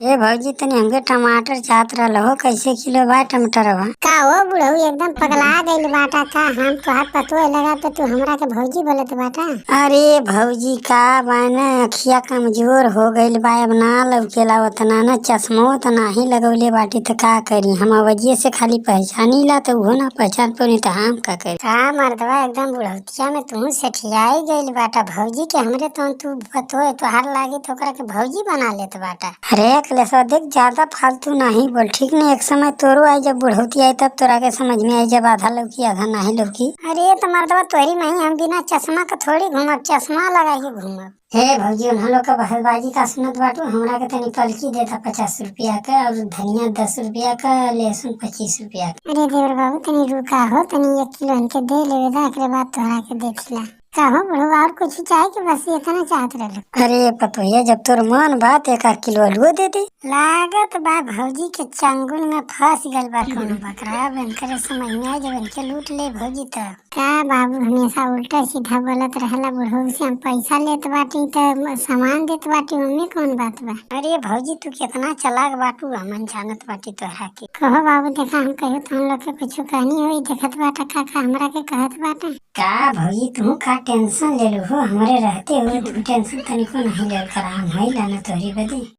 ए भौजी, तनी हमके टमाटर चाहत रहल हो। कैसे किलो बा टमाटरवा? का हो बुढ़ऊ, एकदम पगला गइल बाटा का? हम तोहार पतो लगा त तू हमरा के भौजी बोलत बाटा। अरे भौजी, का बा न, अखिया कमजोर हो गइल बा, अब ना लौकेला ओतना न, चश्मो त नाही लगौले बाटी, त का करी? हम अवजिए से खाली पहचानी ला त उहो ना पहचान पौनी त हम का करी? का मर्दवा, एकदम बुढ़ौतिया में तू सेठियाई गइल बाटा। भौजी के हमरे तो तू पतो तोहार लागी तो ओकरा के भौजी बना लेत बाटा। अरे अखिलेशवा, देख, ज्यादा फालतू नहीं बोल, ठीक नहीं? एक समय तोरो आई, जब बुढ़ौती आई तब तोरा के समझ में आई, जब आधा लौकी आधा नाही लौकी। अरे तो मर्दवा, तोहरी नहीं, हम बिना चश्मा के थोड़ी घूमब, चश्मा लगा के घूमब। हे भौजी, उन्हा लोग का बहसबाजी का सुनत बाटू? हमरा के तनी पलकी देता 50 रुपया का और धनिया 10 रुपया का, लहसुन 25 रुपया का। अरे देवर बाबू, तनी रुका हो, तनी 1 किलो हमके दे लेवे दा, एकरे बाद तोहरा के देखिला। कहो बुढ़ऊ, और कुछ चाहे कि बस इतना चाहत रहलो? अरे पतोहिया, जब तोर मन बा त एक आध किलो आलूओ दे दे। लागत बा भौजी के चंगुल में फंस गइल बा कोनो बकरा। अब इनकरे समझ में आई जब इनके लूट ले भौजी तब। का बाबू, हमेशा उल्टा सीधा बोलत रहेला बुढ़ऊ से। हम पैसा लेत बाटी त सामान देत बाटी, ओमे कौन बात बा? अरे भौजी, तू कितना चालाक बाटू, हमन जानत बाटी तोहरा के। कहो बाबू, देखा, हम कहियो तो हम लोग के कुछ कहनी होई? देखत बाटा काका हमरा के कहत बाटा। का भौजी, तू का टेंशन ले लू हो? हमरे रहते हुए तू टेंशन तनिको नहीं लेल कर, हम होई ना तोहरी बदे।